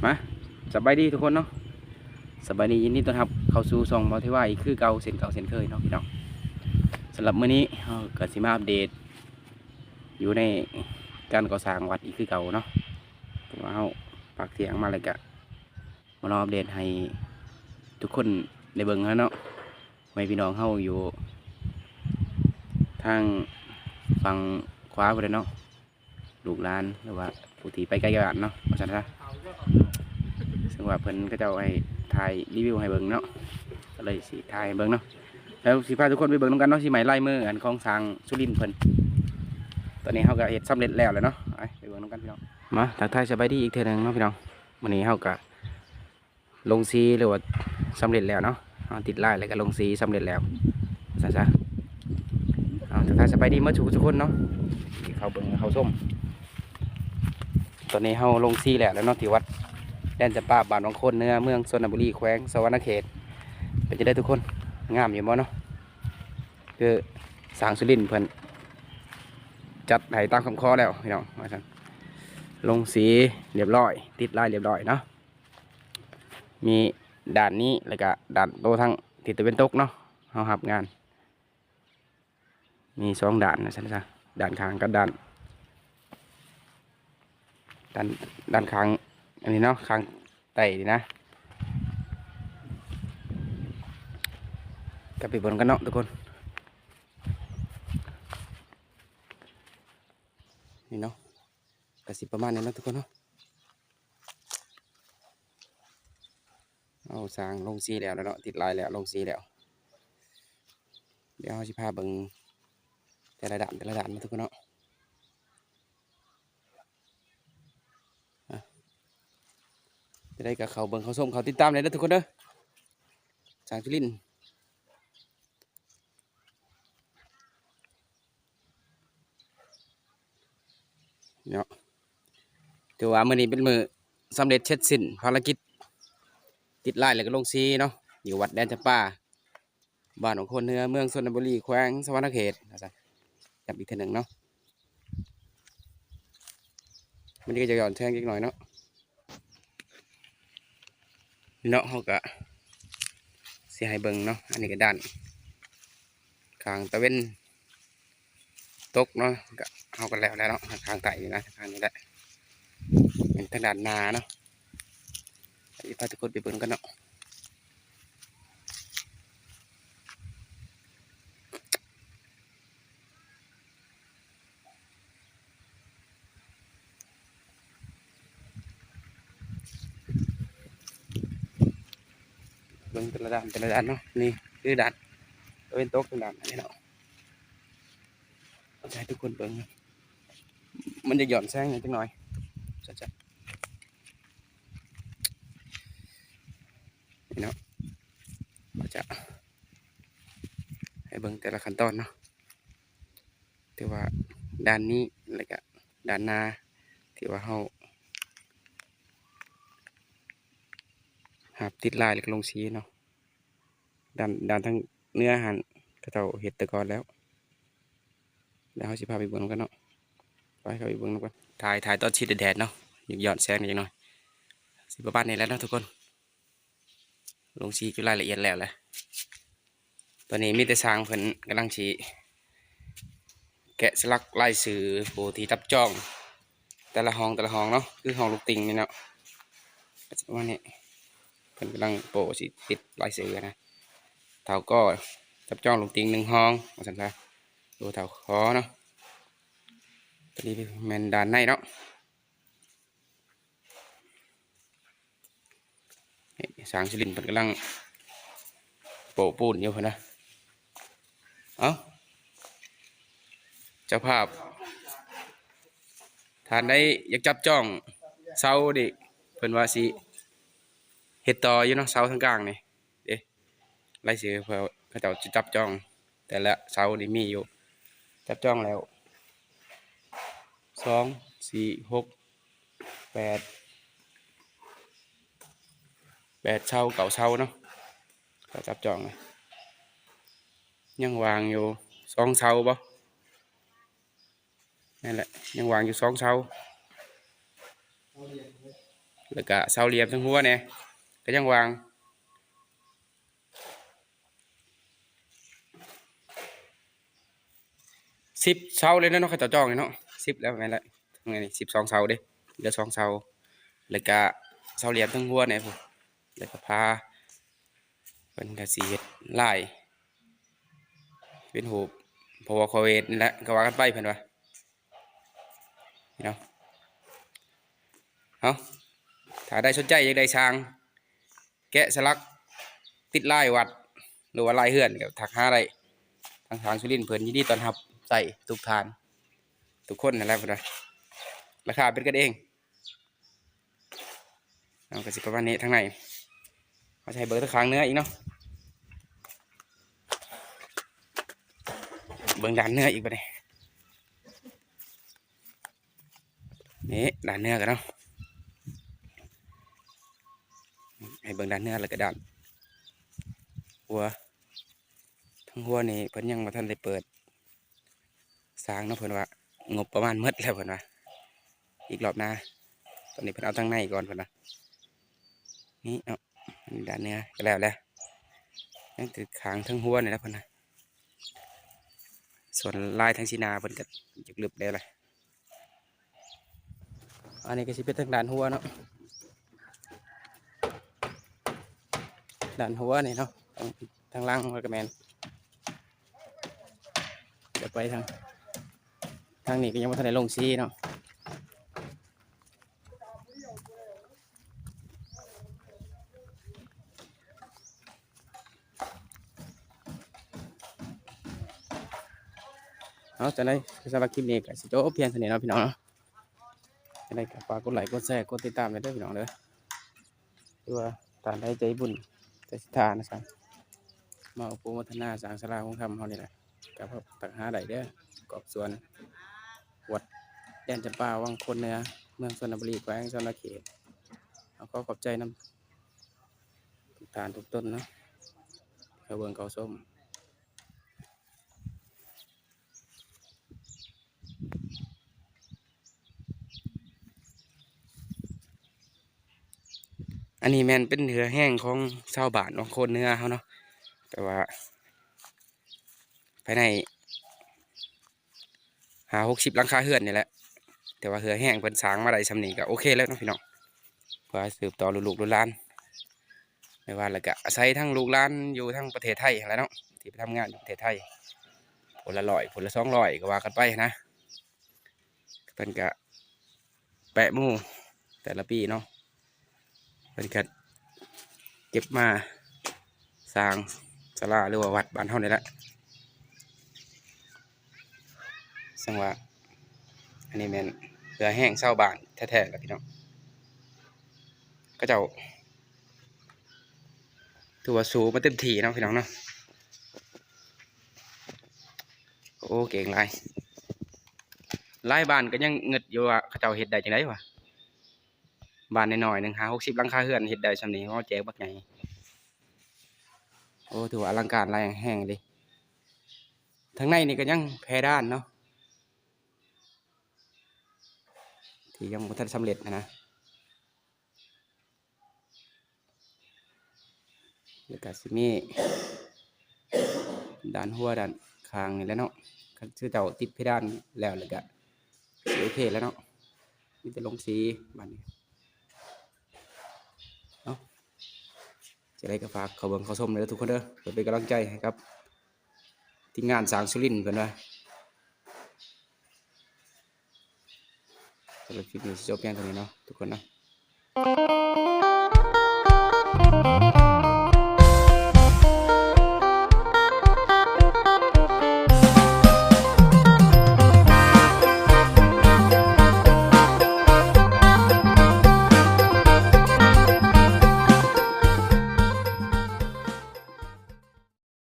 ມາ ສະບາຍດີທຸກຄົນເນາະ ສະບາຍດີ ຍິນດີຕ້ອນຮັບເຂົ້າສູ່ຊ່ອງເບົາເທວາອີກຄືເກົ່າ ເຊັ່ນເກົ່າເຊັ່ນເຄີຍເນາະພີ່ນ້ອງ. ສຳລັບມື້ນີ້ເຮົາກໍຊິມາອັບເດດຢູ່ໃນການກໍ່ສ້າງວັດອີກຄືເກົ່າເນາະ. ເພາະວ່າເຮົາພັກທ່ຽງມາແລ້ວກະມາລອງອັບເດດໃຫ້ທຸກຄົນໄດ້ເບິ່ງຫັ້ນເນາະ. ແມ່ພີ່ນ້ອງເຮົາຢູ່ທາງຝັ່ງຂວາພຸ້ນແຫຼະເນາະ ລູກຫຼານ ຫຼືວ່າຜູ້ທີ່ໄປໄກກວ່າເນາະ ວ່າຊັ້ນຊະ. ເຊິ່ງວ່າເພິ່ນເຂົາເຈົ້າໃຫ້ຖ່າຍຣີວິວໃຫ້ເບິ່ງເນາະ ກໍເລີຍຊິຖ່າຍໃຫ້ເບິ່ງເນາະ. ແລ້ວຊິພາທຸກຄົນໄປເບິ່ງນຳກັນເນາະ ສີໄມ້ລາຍມືອັນຂອງຊ່າງສຸລິນເພິ່ນ. ຕອນນີ້ເຮົາກໍເຮັດສຳເລັດແລ້ວແຫຼະເນາະ ໄປ ໄປເບິ່ງນຳກັນພີ່ນ້ອງ. ມາ ທັກທາຍສະບາຍດີອີກເທື່ອໜຶ່ງເນາະພີ່ນ້ອງ. ມື້ນີ້ເຮົາກໍ ລົງສີ ຫຼືວ່າສຳເລັດແລ້ວເນາະ. ເຮົາຕິດລາຍແລ້ວກໍລົງສີສຳເລັດແລ້ວ ວ່າຊັ້ນຊະ. ເອົາ ທັກທາຍສະບາຍດີໝົດທຸກຄົນເນາະ ທີ່ເຂົ້າເບິ່ງເຂົ້າຊົມ. ຕອນນີ້ເຮົາລົງສີແລ້ວແຫຼະເນາະ ທີ່ວັດແດນຈຳປາ ບ້ານວັງໂຄນເໜືອ ເມືອງຊົນນະບູລີ ແຂວງສະຫວັນນະເຂດ. ເປັນຈັ່ງໃດທຸກຄົນ ງາມຢູ່ບໍ່ເນາະ? ຄືຊ່າງສຸລິນເພິ່ນຈັດໃຫ້ຕາມຄຳຂໍແລ້ວພີ່ນ້ອງ ວ່າຊັ້ນ. ລົງສີລຽບຮ້ອຍ ຕິດລາຍລຽບຮ້ອຍເນາະ. ມີດ້ານນີ້ ແລ້ວກະດ້ານໂຕທາງທິດຕາເວັນຕົກເນາະ ເຮົາຮັບງານ ມີສອງດ້ານວ່າຊັ້ນຊະ ດ້ານຂ້າງກັບດ້ານ ດ້ານ ດ້ານຂ້າງອັນນີ້ເນາະ ຂ້າງໃຕ້ນີ້ນະ. ກໍໄປເບິ່ງກັນເນາະທຸກຄົນ ນີ້ເນາະ. ກໍຊິປະມານນີ້ເນາະທຸກຄົນເນາະ. ເຮົາສ້າງລົງສີແລ້ວເນາະ ຕິດລາຍແລ້ວ ລົງສີແລ້ວ. ດຽວເຮົາຊິພາເບິ່ງແຕ່ລະດ້ານ ແຕ່ລະດ້ານເນາະທຸກຄົນເນາະ. ອະ ຈະໄດ້ກໍເຂົ້າເບິ່ງເຂົ້າຊົມ ເຂົ້າຕິດຕາມໄດ້ເດີທຸກຄົນເດີ ຊ່າງຈຸລິນ. ເນາະ ຖືວ່າມື້ນີ້ເປັນມື້ສຳເລັດເສັດສິ້ນພາລະກິດ ຕິດລາຍແລ້ວກໍລົງສີເນາະ ຢູ່ວັດແດນຈຳປາ ບ້ານວັງໂຄນເໜືອ ເມືອງຊົນນະບູລີ ແຂວງສະຫວັນນະເຂດ ວ່າຊັ້ນ ຢ້ຳອີກເທື່ອໜຶ່ງເນາະ. ມັນກໍຈະຍ້ອນແສງຈັກໜ້ອຍເນາະ. ເນາະ ເຮົາກະຊິໃຫ້ເບິ່ງເນາະ ອັນນີ້ກະດ້ານຂ້າງຕາເວັນຕົກເນາະ ກະເຮົາກະແລ້ວແລ້ວເນາະ ທາງຂ້າງໃຕ້ນີ້ນະ ທາງນີ້ແຫຼະ ເປັນທາງດ້ານໜ້າເນາະ. ຊິພາທຸກຄົນໄປເບິ່ງກັນເນາະ. ເບິ່ງແຕ່ລະດ້ານ ແຕ່ລະດ້ານເນາະ ນີ້ຄືດ້ານຕາເວັນຕົກທາງດ້ານນີ້ເນາະ ຈະໃຫ້ທຸກຄົນເບິ່ງ ມັນຈະຍ້ອນແສງໜ້ອຍຈັກໜ້ອຍ ຈະ ຈະ ນີ້ເນາະ ຈະໃຫ້ເບິ່ງແຕ່ລະຂັ້ນຕອນເນາະ. ຖືວ່າດ້ານນີ້ ແລ້ວກະດ້ານໜ້າ ທີ່ວ່າເຮົາຮັບຕິດລາຍ ແລ້ວກໍລົງສີເນາະ. ດ້ານ ດ້ານທາງເໜືອຫັ້ນ ເຂົາເຈົ້າເຮັດແຕ່ກ່ອນແລ້ວ ແລ້ວເຮົາຊິພາໄປເບິ່ງນຳກັນເນາະ ໄປ ເຂົ້າໄປເບິ່ງນຳກັນ. ຖ່າຍ ຖ່າຍຕອນສີແດດໆເນາະ ຢາກຍ້ອນແສງໜ້ອຍຈັກໜ້ອຍ. ຊິປະມານນີ້ແຫຼະເນາະທຸກຄົນ. ລົງສີເກັບລາຍລະອຽດແລ້ວແຫຼະ. ຕອນນີ້ມີແຕ່ຊ່າງເພິ່ນກຳລັງຊິແກະສະຫຼັກລາຍຊື່ຜູ້ທີ່ຈັບຈອງແຕ່ລະຫ້ອງ ແຕ່ລະຫ້ອງເນາະ ຄືຫ້ອງລູກຕິ່ງນີ້ເນາະ ກໍຈະປະມານນີ້. ເພິ່ນກຳລັງໂປ້ຊິຕິດລາຍຊື່ນະ ທ້າວກໍຈັບຈອງລູກຕິ່ງໜຶ່ງຫ້ອງ ວ່າຊັ້ນຊະ ໂດຍທ້າວຂໍເນາະ. ຕົວນີ້ແມ່ນດ້ານໃນເນາະ. ນີ້ ຊ່າງສຸລິນເພິ່ນກຳລັງໂປ້ປູນຢູ່ພຸ້ນນະ. ເອົ້າ ເຈົ້າພາບ ທ່ານໃດຢາກຈັບຈອງເສົານີ້ ເພິ່ນວ່າຊິເຮັດຕໍ່ຢູ່ເນາະ ເສົາທາງກາງນີ້ເດ້. ລາຍຊື່ເພື່ອເຂົາເຈົ້າຈະຈັບຈອງແຕ່ລະເສົານີ້ມີຢູ່ ຈັບຈອງແລ້ວ ສອງ ສີ່ ຫົກ ແປດ ແປດເສົາ ເກົ້າເສົາເນາະ ເຂົາຈັບຈອງນະ. ຍັງວ່າງຢູ່ສອງເສົາບໍ? ນັ້ນແຫຼະ ຍັງວ່າງຢູ່ສອງເສົາ. ແລ້ວກະເສົາຫຼ່ຽມເທິງຫົວແດ່ ກະຍັງວ່າງ ສິບເສົາເລີຍເນາະ ເຂົາເຈົ້າຈອງນີ້ເນາະ ສິບແລ້ວແມ່ນແລ້ວ ນີ້ສິບສອງເສົາເດ້ ເຫຼືອສອງເສົາ ແລ້ວກະເສົາຫຼ່ຽມເທິງຫົວແດ່ພຸ້ນ ແລ້ວກະຝາ ເພິ່ນກະຊິເຮັດລາຍເປັນຮູບ ເພາະວ່າຂອເວດນີ້ແຫຼະ ກະວ່າກັນໄປເພິ່ນວ່າ ເນາະ ເອົາ ຖ້າໃຜສົນໃຈຢາກໄດ້ຊ່າງ ແກະສະຫຼັກຕິດລາຍວັດ ຫຼືວ່າລາຍເຮືອນ ກໍທັກຫາໄດ້ ທາງຊ່າງສຸລິນເພິ່ນຍິນດີຕ້ອນຮັບໃຊ້ທຸກທ່ານ ທຸກຄົນນັ້ນແຫຼະເພິ່ນວ່າ ລາຄາເປັນກັນເອງ. ເອົາ ກໍຊິປະມານນີ້ທາງໃນ ເຮົາຈະໃຫ້ເບິ່ງທາງຂ້າງເໜືອອີກເນາະ ເບິ່ງດ້ານເໜືອອີກບັດນີ້. ນີ້ດ້ານເໜືອກັນເນາະ ໃຫ້ເບິ່ງດ້ານເໜືອ ແລ້ວກໍດ້ານຫົວ ທາງຫົວນີ້ເພິ່ນຍັງບໍ່ທັນໄດ້ເປີດສ້າງເນາະ ເພິ່ນວ່າງົບປະມານໝົດແລ້ວເພິ່ນວ່າ ອີກລອບໜ້າ ຕອນນີ້ເພິ່ນເອົາທາງໃນກ່ອນເພິ່ນວ່າ ນີ້ເນາະ ດ້ານເໜືອກໍແລ້ວແຫຼະ ຍັງແຕ່ຂ້າງເທິງຫົວນີ້ແຫຼະເພິ່ນວ່າ ສ່ວນລາຍທາງຊີ້ໜ້າເພິ່ນກໍຢາກລຶບແລ້ວແຫຼະ. ອັນນີ້ກໍຊິເປັນທາງດ້ານຫົວເນາະ ດ້ານຫົວນີ້ເນາະ ທາງ ທາງຫຼັງມັນກໍແມ່ນ ຈະໄປທາງ ທາງນີ້ກໍຍັງບໍ່ທັນໄດ້ລົງສີເນາະ. ເອົາ ຈັ່ງໃດສຳລັບຄລິບນີ້ກໍຊິຈົບພຽງເທົ່ານີ້ເນາະພີ່ນ້ອງເນາະ ຈັ່ງໃດກໍຝາກກົດໄລກົດແຊກົດຕິດຕາມແດ່ເດີພີ່ນ້ອງເດີ ຫຼືວ່າທ່ານໃດໃຈບຸນໃຈສັດທານະ ມາອະນຸໂມທະນາສ້າງສາລາໂຮງທຳເຮົານີ້ແຫຼະ ກໍທັກຫາໄດ້ເດີ ກອບສວນວັດແດນຈຳປາ ວັງໂຄນເໜືອ ເມືອງຊົນນະບູລີ ແຂວງສະຫວັນນະເຂດ. ເຮົາຂໍຂອບໃຈນຳ ທຸກທ່ານທຸກຕົນເນາະ ເຂົ້າເບິ່ງເຂົ້າຊົມ. ອັນນີ້ແມ່ນເປັນເຫື່ອແຮງຂອງຊາວບ້ານວັງໂຄນເໜືອເຮົາເນາະ ແຕ່ວ່າພາຍໃນ ຫ້າຫົກສິບຫຼັງຄາເຮືອນນີ້ແຫຼະ ແຕ່ວ່າເຫື່ອແຮງເພິ່ນສ້າງມາໄດ້ສ່ຳນີ້ກໍໂອເຄແລ້ວເນາະພີ່ນ້ອງ ເພື່ອສືບຕໍ່ລຸ້ນລູກລຸ້ນຫຼານ ແມ່ນວ່າ ແລ້ວກໍອາໄສທັງລູກຫຼານຢູ່ທາງປະເທດໄທຫັ້ນແຫຼະເນາະ ທີ່ໄປທຳງານຢູ່ປະເທດໄທ ຜູ້ລະຮ້ອຍ ຜູ້ລະສອງຮ້ອຍ ກໍວ່າກັນໄປຫັ້ນນະ ເພິ່ນກໍ ແປະໝູ່ແຕ່ລະປີເນາະ ເພິ່ນກໍເກັບມາສ້າງສາລາ ຫຼືວ່າວັດບ້ານເຮົານີ້ແຫຼະ ຈັ່ງວ່າ ອັນນີ້ແມ່ນເຫື່ອແຮງຊາວບ້ານແທ້ໆລະພີ່ນ້ອງ ເຂົາເຈົ້າ ຖືວ່າສູ້ມາເຕັມທີ່ເນາະພີ່ນ້ອງເນາະ. ໂອ້ ເກັ່ງຫຼາຍ ຫຼາຍບ້ານກໍຍັງງຶດຢູ່ວ່າເຂົາເຈົ້າເຮັດໄດ້ຈັ່ງໃດວະ ບ້ານນ້ອຍໆໜຶ່ງ ຫ້າຫົກສິບຫຼັງຄາເຮືອນເຮັດໄດ້ສ່ຳນີ້ ເຮົາແຈກບັກໃຫຍ່. ໂອ້ ຖືວ່າອະລັງການຫຼາຍແຮງເດ ທາງໃນນີ້ກໍຍັງແພດານເນາະ ທີ່ຍັງບໍ່ທັນສຳເລັດຫັ້ນນະ. ແລ້ວກະຊິມີດ້ານຫົວດ້ານຂ້າງນີ້ແຫຼະເນາະ ຄັນເຂົາເຈົ້າຕິດເພດານແລ້ວ ແລ້ວກະຊິໂອເຄແລ້ວເນາະ ມີແຕ່ລົງສີບາດນີ້. ເອົາ ຈັ່ງໃດກໍຝາກເຂົ້າເບິ່ງເຂົ້າຊົມເດີທຸກຄົນເດີ ເພື່ອເປັນກຳລັງໃຈໃຫ້ກັບທີມງານຊ່າງສຸລິນເພິ່ນວ່າ. ສຳລັບຄລິບນີ້ຊິຈົບພຽງເທົ່ານີ້ເນາະທຸກຄົນເນາະ.